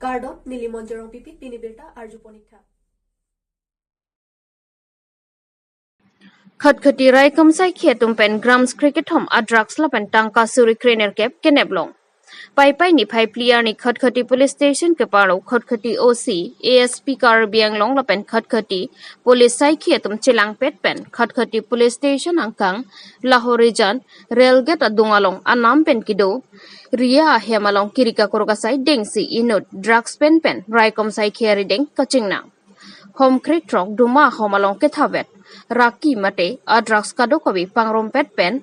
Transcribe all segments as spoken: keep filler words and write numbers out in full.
Kardom, neli Monjorong Pipi, pini birta arju ponik tha. Khatkhati raikom saikhi atum pen grams krekethom a drugs lapen tangka suri krenerkep kenep long. Paipai niphai phli arni Khatkhati Police Station keparo Khatkhati O C, A S P Karbi Anglong lapen Khatkhati Police saikhi atum chelangpet pen Khatkhati Police Station angkang Lahorijan Rail Gate adung along anam pen kedo Ria ahem along kiri kakrok asai dengsi inut drugs pen pen raikom saikhi arideng kachingnang. Hom krethrok duma hom along kethavet raki mate a drugs kadokave pangrumpet pen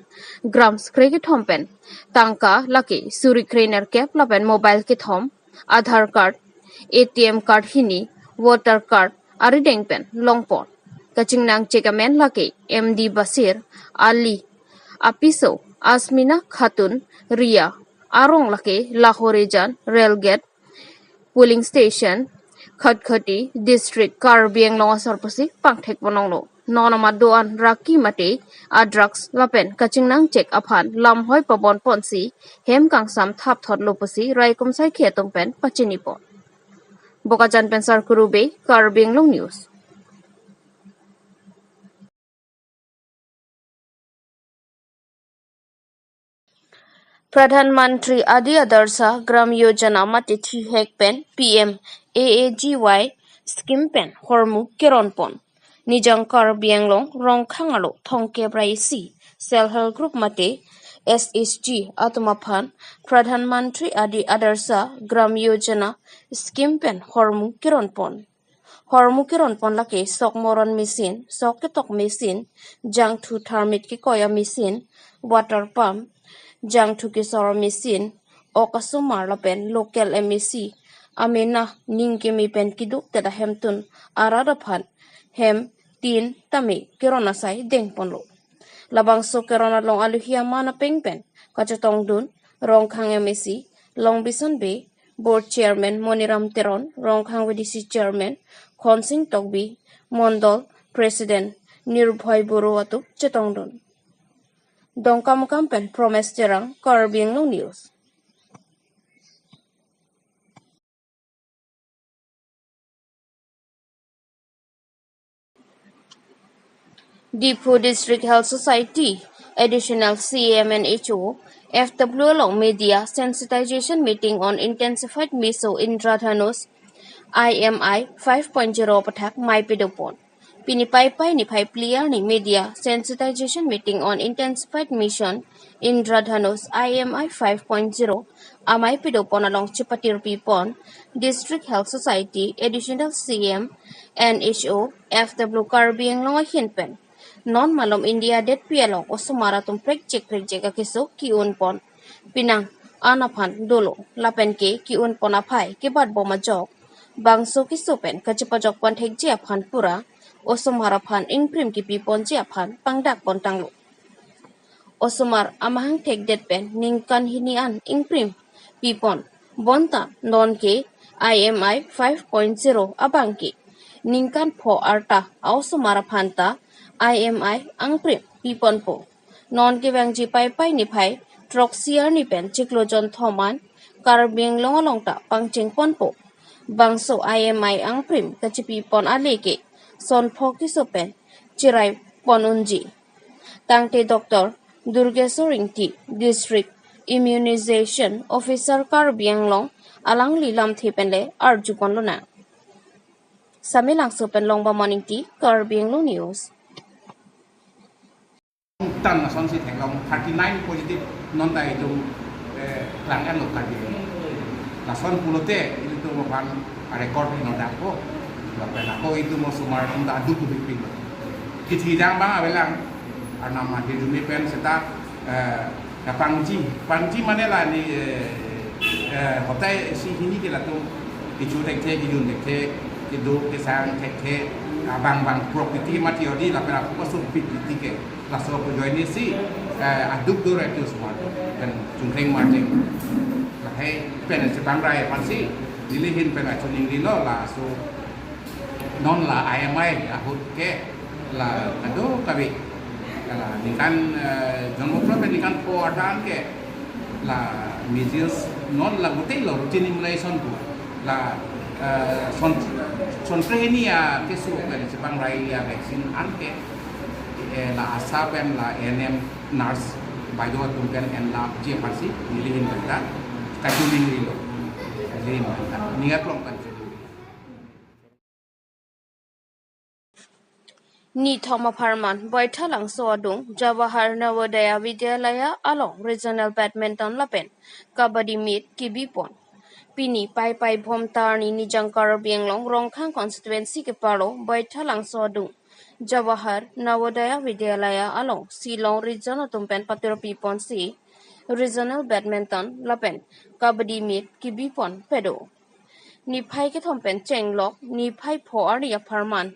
grams krekethom pen tangka lake suri krenerkep lapen mobile kethom, Aadhaar card, A T M card hini, voter card arideng pen longpon. Kachingnang chek amen lake M D Basir Ali, apiso Asmina Khatun, Ria, arong lake Lahorijan Rail Gate Polling Station, Khatkhati District, Karbi Anglong asor pusi pangthek ponlonglo. Non amat do-an raki mate a drugs lapen kachingnang chek aphan lamhoi pabon ponsi hem kangsam thapthotlo pusi raikom saikhi atum pen pachinipon. Bokajan pen Sarkuru Bey, Karbi Anglong News. Pradhan Mantri Adi Adarsha Gram Yojana mate thihek pen P M A A G Y scheme pen hormu keronpon. Nijang Karbi Anglong Rongkhang arlo thongkep ra isi Self Help Group mate S H G atum aphan Pradhan Mantri Adi Adarsha Gram Yojana scheme pen hormu keronpon. Hormu keronpon lake sok moron machine, sok ketok machine, jangthu tharmit kekoi a machine, water pump, jangthu kesor machine, ok asomar lapen local M A C amena ning keme pen keduk tet ahemtun arat aphan hem tin tame keron asai dengponlo. Labangso keron along alohi aman apeng pen kachetongdun Rongkhang M A C Longbison Bey, Board Chairman Moniram Teron, Rongkhang V D C Chairman Khonsing Tokbi, Mondol President Nirbhoy Boro atum chetongdun. Dongkamukam pen Promes Terang, Karbi Anglong News. Diphu District Health Society Additional C M and H O F W along media sensitization meeting on intensified meso Indradhanush I M I five point zero aputhak mei padopon. Pini Paipai niphai phli arni media sensitization meeting on intensified mission Indradhanush I M I five point zero amei padopon along chepatirpipon District Health Society Additional C M and H O F W Karbi Anglong ahin pen non malom India detpi along osomar atum prekjek prekjek akeso ki-unpon. Penang an aphan dolo lapen ke ki-unpon aphai kebatbom ajok bangso keso pen kachepajokpon thekji aphan pura osomar aphan ingprim kepiponji aphan pangdakpon tanglo. Osomar amahang thekdet pen ningkan hini an ingprim pipon bonta nonke I M I five point zero abangke ningkan pho arta a-osomar aphan ta I M I angprim piponpo. Nonke vangji Paipai niphai throksi arni pen chiklo jonthom an Karbi Anglong along ta pangchengponpo. Bangso I M I angprim kachepipon ale ke son pho keso pen cheraipon unji. Tangte Doctor Durgeswar Ingti, District Immunization Officer Karbi Anglong, alangli lamthe pen le arjuponlonang. Samelangso pen Longbamon Ingti, Karbi Anglong News. Tan lasonsi theklong thirty nine positive non ta itum, eh, klang-etlo Karbi. Lason pulote itum aphan record inodakpo. Lapen ako itum osomar atum ta aduk dupik pinlo. Kithi jang bang avelang, arnam adi dumi pen seta, eh, ya pangji, pangji mane la ni, eh, eh, hotai isi hini ke latum kecho thekthe, kejun thekthe, kedo kesang thekthe, abang bang property mati odi lapen ako pasu property ke. Laso ajoine si, eh, aduk do reti osomar pen chungkreng marjeng. Lahai pen chepangrai aphansi neli ahin pen achuning dilo laso non la I M I ahut ke la kadokave la ningkan, eh, jonmo phra pen ningkan pho arta an ke la measles non la gotei lo routine immunization pu. La, eh, son, sontre hini akeso pen chepangrai avaccine anke, eh, la ASHA pen la A N M nurse baido atum pen en la G F R C neli ahin pen ta kachiningri lo. Neli ahin pen ta. Ning aklong kan chini. Nithom apharman Baithalangso adung Jawahar Navodaya Vidyalaya along regional badminton lapen kabaddi meet kebipon. Pini Paipai Bhomta arni Nijang Karbi Anglong Rongkhang constituency keparo Baithalangso adung Jawahar Navodaya Vidyalaya along Shillong region atum pen patirpiponsi regional badminton lapen kabaddi meet kebipon pado. Niphai kethom pen chenglok niphai pho arni apharman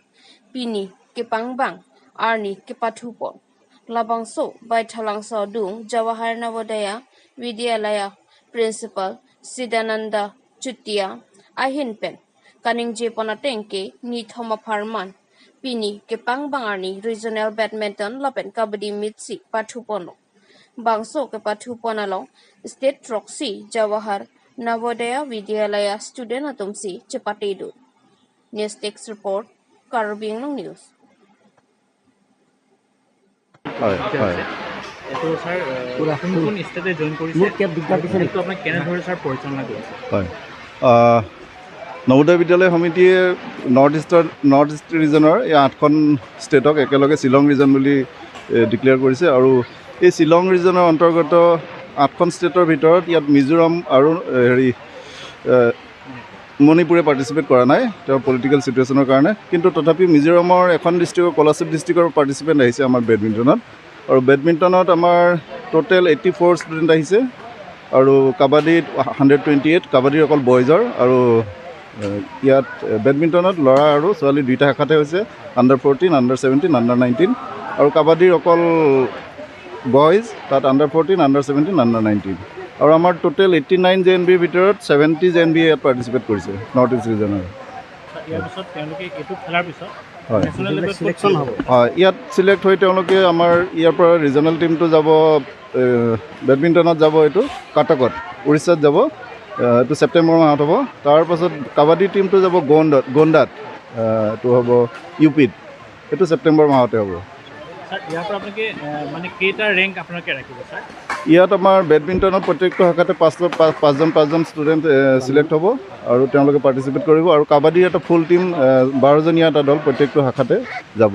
pini kepangbang arni kepathupon. Labangso Baithalangso adung Jawahar Navodaya Vidyalaya Principal Sidananda Chutia ahin pen kaningjepon ateng ke nithom apharman pini kepangbang arni regional badminton lapen kabaddi meet si pathuponlo. Bangso kepathupon along state throksi Jawahar Navodaya Vidyalaya student atumsi chepatedun. News Desk Report, Karbi Anglong News. হয়, হয়। এইটো ছাৰ, আহ, কোন কোন ষ্টেটে জইন কৰিছে? মোৰ কেব দিগদাৰ দিছে নেকি? এইটো আপোনাক কেনেধৰণে ছাৰ পৰিচালনা কৰিছে? হয়। আহ, নৱোদয় বিদ্যালয় সমিতিয়ে নৰ্থ ইষ্টৰ, নৰ্থ ইষ্ট ৰিজনৰ এই আঠখন ষ্টেটক একেলগে শ্বিলং ৰিজন বুলি, এ, ডিক্লেয়াৰ কৰিছে আৰু এই শ্বিলং ৰিজনৰ অন্তৰ্গত আঠখন ষ্টেটৰ ভিতৰত ইয়াত মিজোৰাম আৰু, এ, হেৰি, এ, মণিপুৰে পাৰ্টিচিপেট কৰা নাই তেওঁৰ পলিটিকেল চিটুৱেশ্যনৰ কাৰণে। কিন্তু তথাপি মিজোৰামৰ এখন ডিষ্ট্ৰিক্টৰ, কলাশিব ডিষ্ট্ৰিক্টৰ পাৰ্টিচিপেণ্ট আহিছে আমাৰ বেডমিণ্টনত। আৰু বেডমিণ্টনত আমাৰ টোটেল এইটি ফ'ৰ ষ্টুডেণ্ট আহিছে আৰু কাবাডীত হাণ্ড্ৰেড টুৱেণ্টি এইট, কাবাডীৰ অকল বয়জৰ। আৰু, এ, ইয়াত, এ, বেডমিণ্টনত ল'ৰা আৰু ছোৱালী দুইটা শাখাতে হৈছে, under fourteen, under seventeen, under nineteen. আৰু কাবাডীৰ অকল বয়জ, তাত under fourteen, under seventeen, under nineteen. আৰু আমাৰ টোটেল এইটি নাইন জে এন বিৰ ভিতৰত ছেভেণ্টি জে এন বিয়ে ইয়াত পাৰ্টিচিপেট কৰিছে নৰ্থ ইষ্ট ৰিজনৰ। ইয়াৰ পিছত তেওঁলোকে এইটো খেলাৰ পিছত হয়। নেশ্যনেল লেভেলত ক'ত খেলিব? হয়, ইয়াত ছিলেক্ট হৈ তেওঁলোকে আমাৰ ইয়াৰ পৰা ৰিজনেল টিমটো যাব, এ, বেডমিণ্টনত যাব এইটো কটকত, উৰিষ্যাত যাব। এ, এইটো ছেপ্টেম্বৰ মাহত হ'ব। তাৰপাছত কাবাডী টিমটো যাব গোণ্ডত, গোণ্ডাত, এ, এইটো হ'ব ইউ পিত। এইটো ছেপ্টেম্বৰ মাহতে হ'ব। ছাৰ, ইয়াৰ পৰা আপোনালোকে, আহ, মানে কেইটা ৰেংক আপোনালোকে ৰাখিব ছাৰ? ইয়াত আমাৰ বেডমিণ্টনত প্ৰত্যেকটো শাখাতে পাঁচ, পাঁচ, পাঁচজন পাঁচজন ষ্টুডেণ্ট, এ, ছিলেক্ট হ'ব আৰু তেওঁলোকে পাৰ্টিচিপেট কৰিব। আৰু কাবাডীৰ এটা ফুল টিম, এ, বাৰজনীয়া এটা দল প্ৰত্যেকটো শাখাতে যাব।